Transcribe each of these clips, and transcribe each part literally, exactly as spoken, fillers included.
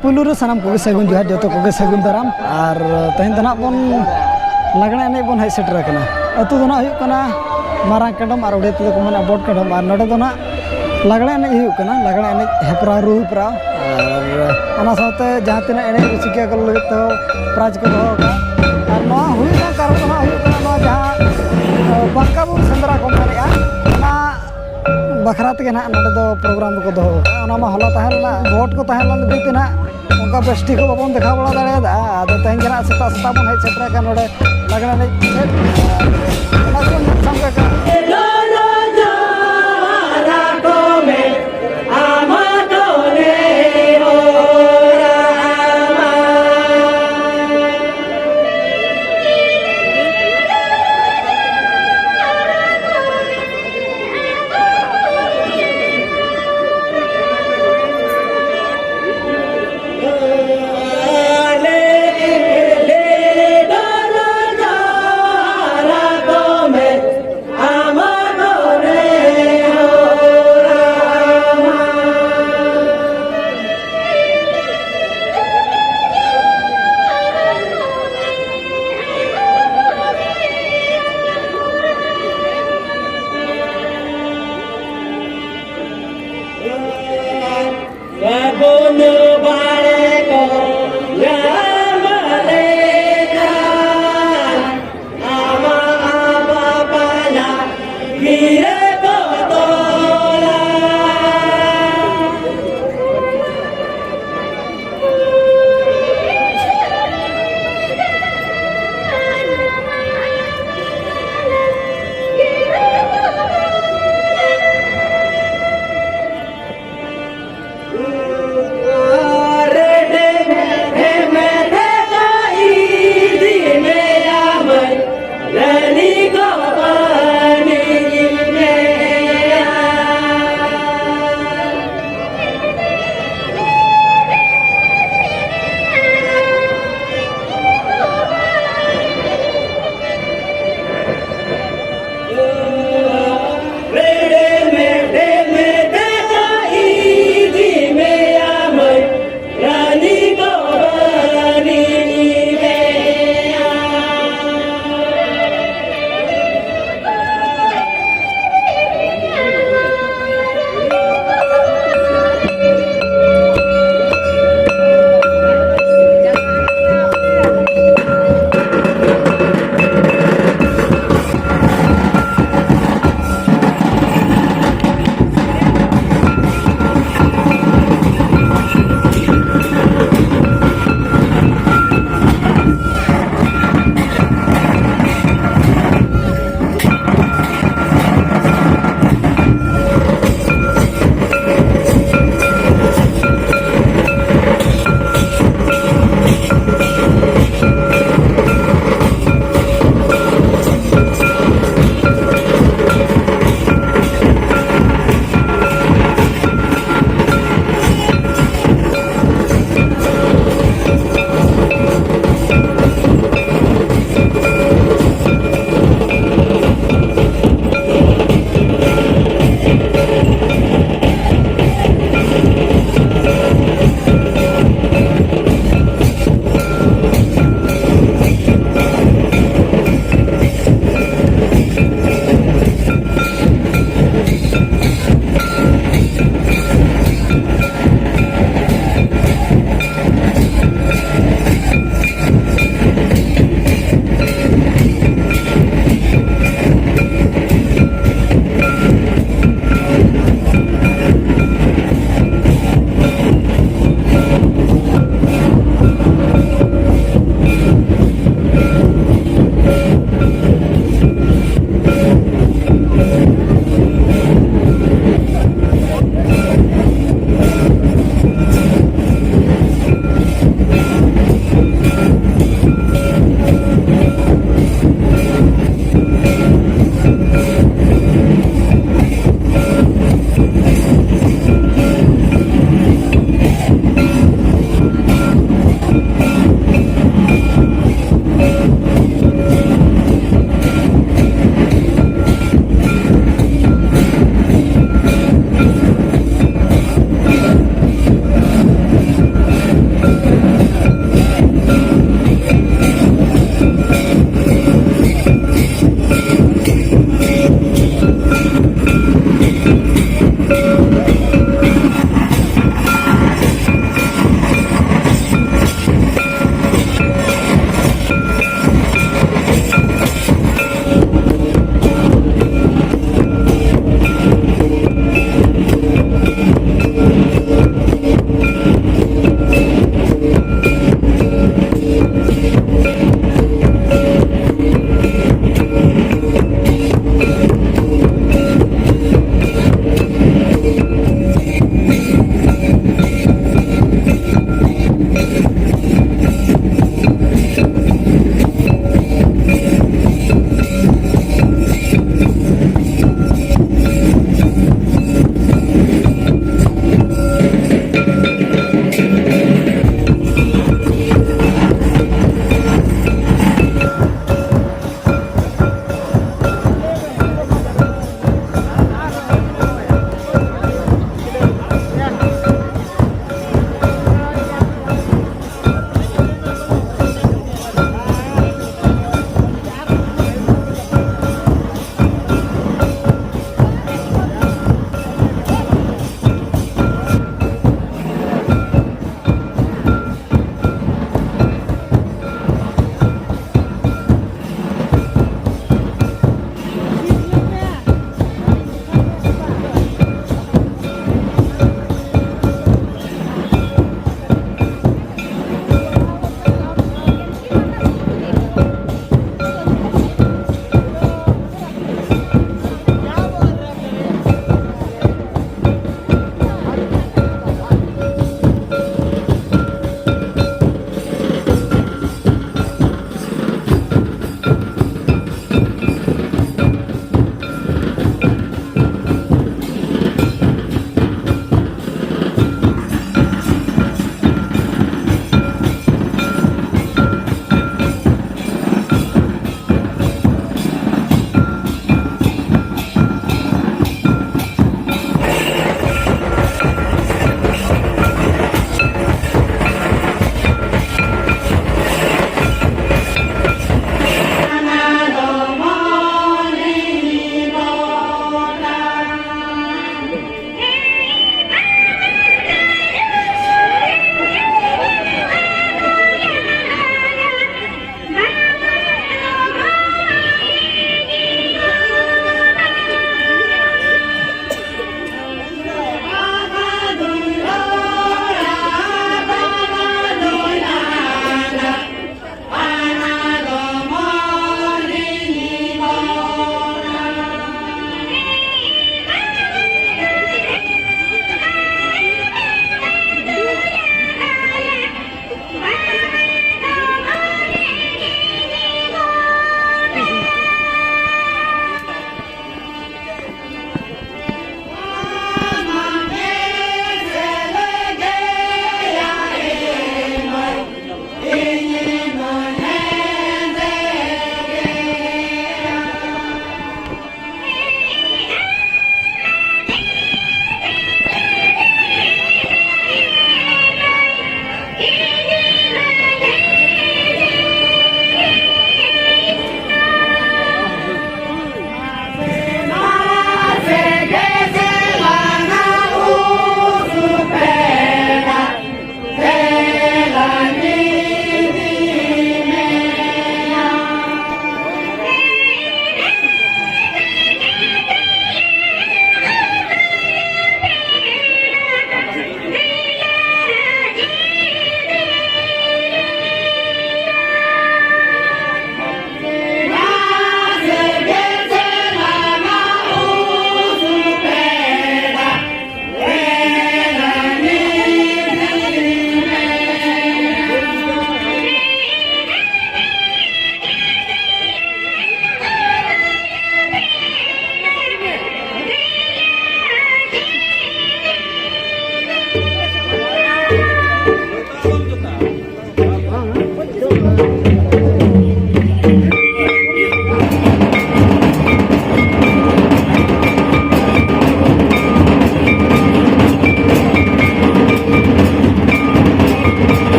ᱯᱩᱭᱞᱩ ᱨᱮ ᱥᱟᱱᱟᱢ ᱠᱚᱜᱮ ᱥᱟᱹᱜᱩᱱ ᱡᱚᱦᱟᱨ, ᱡᱚᱛᱚ ᱠᱚᱜᱮ ᱥᱟᱹᱜᱩᱱ ᱫᱟᱨᱟᱢ᱾ ᱟᱨ ᱛᱮᱦᱮᱧ ᱫᱚ ᱱᱟᱦᱟᱜ ᱵᱚᱱ ᱞᱟᱜᱽᱬᱮ ᱮᱱᱮᱡ ᱵᱚᱱ ᱦᱮᱡ ᱥᱮᱴᱮᱨ ᱟᱠᱟᱱᱟ᱾ ᱟᱹᱛᱩ ᱫᱚ ᱱᱟᱦᱟᱜ ᱦᱩᱭᱩᱜ ᱠᱟᱱᱟ ᱢᱟᱨᱟᱝ ᱠᱟᱰᱚᱢ, ᱟᱨ ᱚᱸᱰᱮ ᱛᱮᱫᱚ ᱠᱚ ᱢᱮᱱᱟ ᱵᱚᱰ ᱠᱟᱰᱚᱢ᱾ ᱟᱨ ᱱᱚᱰᱮ ᱫᱚ ᱱᱟᱦᱟᱜ ᱞᱟᱜᱽᱬᱮ ᱮᱱᱮᱡ ᱦᱩᱭᱩᱜ ᱠᱟᱱᱟ, ᱞᱟᱜᱽᱬᱮ ᱮᱱᱮᱡ ᱦᱮᱯᱨᱟᱣ, ᱨᱩ ᱦᱮᱯᱨᱟᱣ᱾ ᱟᱨ ᱚᱱᱟ ᱥᱟᱶᱛᱮ ᱡᱟᱦᱟᱸ ᱛᱤᱱᱟᱹᱜ ᱮᱱᱮᱡ ᱨᱩᱥᱤᱠᱟ ᱠᱚ ᱞᱟᱹᱜᱤᱫ ᱛᱮᱦᱚᱸ ᱯᱨᱟᱭᱤᱡᱽ ᱠᱚ ᱫᱚᱦᱚ ᱟᱠᱟᱫᱼᱟ᱾ ᱟᱨ ᱱᱚᱣᱟ ᱦᱩᱭ ᱨᱮᱱᱟᱜ ᱠᱟᱨᱚᱱ ᱫᱚ ᱱᱟᱦᱟᱜ ᱦᱩᱭᱩᱜ ᱠᱟᱱᱟ, ᱱᱚᱣᱟ ᱡᱟᱦᱟᱸ ᱵᱟᱝᱠᱟ ᱵᱩᱨᱩ ᱥᱮᱸᱫᱽᱨᱟ ᱠᱚ ᱢᱮᱱᱮᱫᱼᱟ, ᱚᱱᱟ ᱵᱟᱠᱷᱨᱟ ᱛᱮᱜᱮ ᱱᱟᱦᱟᱜ ᱱᱚᱰᱮ ᱫᱚ ᱯᱨᱳᱜᱨᱟᱢ ᱫᱚᱠᱚ ᱫᱚᱦᱚ ᱟᱠᱟᱫᱼᱟ᱾ ᱚᱱᱟ ᱢᱟ ᱦᱚᱞᱟ ᱛᱟᱦᱮᱸ ᱞᱮᱱᱟ, ᱵᱷᱳᱴ ᱠᱚ ᱛᱟᱦᱮᱸ ᱞᱮᱱ ᱤᱫᱤ ᱛᱮ ᱱᱟᱦᱟᱜ ᱚᱱᱠᱟ ᱵᱮᱥ ᱴᱷᱤᱠ ᱦᱚᱸ ᱵᱟᱵᱚᱱ ᱫᱮᱠᱷᱟᱣ ᱵᱟᱲᱟ ᱫᱟᱲᱮᱭᱟᱫᱟ᱾ ᱟᱫᱚ ᱛᱮᱦᱮᱧ ᱜᱮ ᱱᱟᱦᱟᱜ ᱥᱮᱛᱟᱜ ᱥᱮᱛᱟᱜ ᱵᱚᱱ ᱦᱮᱡ ᱥᱮᱴᱮᱨ ᱟᱠᱟᱱ ᱱᱚᱰᱮ ᱞᱟᱜᱽᱬᱮ ᱮᱱᱮᱡ ᱪᱮᱫ, ᱚᱱᱟ ᱠᱚᱵᱚᱱ ᱧᱮᱞ ᱥᱟᱢᱴᱟᱣ ᱠᱟᱜᱼᱟ᱾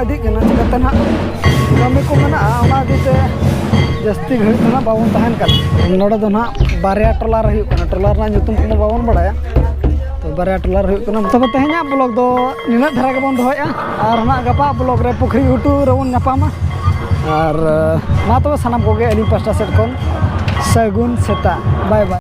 ᱤᱫᱤᱜ ᱠᱟᱱᱟ, ᱪᱤᱠᱟᱹᱛᱮ ᱱᱟᱦᱟᱜ ᱠᱟᱹᱢᱤ ᱠᱚ ᱢᱮᱱᱟᱜᱼᱟ, ᱚᱱᱟ ᱤᱫᱤ ᱛᱮ ᱡᱟᱹᱥᱛᱤ ᱜᱷᱟᱹᱲᱤᱡ ᱫᱚ ᱱᱟᱦᱟᱜ ᱵᱟᱵᱚᱱ ᱛᱟᱦᱮᱱ ᱠᱟᱱᱟ᱾ ᱱᱚᱰᱮ ᱫᱚ ᱱᱟᱦᱟᱜ ᱵᱟᱨᱭᱟ ᱴᱚᱞᱟ ᱨᱮ ᱦᱩᱭᱩᱜ ᱠᱟᱱᱟ, ᱴᱚᱞᱟ ᱨᱮᱱᱟᱜ ᱧᱩᱛᱩᱢ ᱠᱚᱢᱟ ᱵᱟᱵᱚᱱ ᱵᱟᱲᱟᱭᱟ, ᱛᱚ ᱵᱟᱨᱭᱟ ᱴᱚᱞᱟ ᱨᱮ ᱦᱩᱭᱩᱜ ᱠᱟᱱᱟ᱾ ᱛᱚᱵᱮ ᱛᱮᱦᱮᱧᱟᱜ ᱵᱞᱚᱜ ᱫᱚ ᱱᱤᱱᱟᱹᱜ ᱫᱷᱟᱨᱟ ᱜᱮᱵᱚᱱ ᱫᱚᱦᱚᱭᱮᱫᱼᱟ, ᱟᱨ ᱱᱟᱦᱟᱜ ᱜᱟᱯᱟ ᱵᱞᱚᱜ ᱨᱮ ᱯᱩᱠᱷᱨᱤ ᱜᱷᱩᱴᱩ ᱨᱮᱵᱚᱱ ᱧᱟᱯᱟᱢᱟ᱾ ᱟᱨ ᱢᱟ ᱛᱚᱵᱮ ᱥᱟᱱᱟᱢ ᱠᱚᱜᱮ ᱟᱹᱞᱤᱧ ᱯᱟᱥᱴᱟ ᱥᱮᱫ ᱠᱷᱚᱱ ᱥᱟᱹᱜᱩᱱ ᱥᱮᱛᱟᱜ, ᱵᱟᱭ ᱵᱟᱭ᱾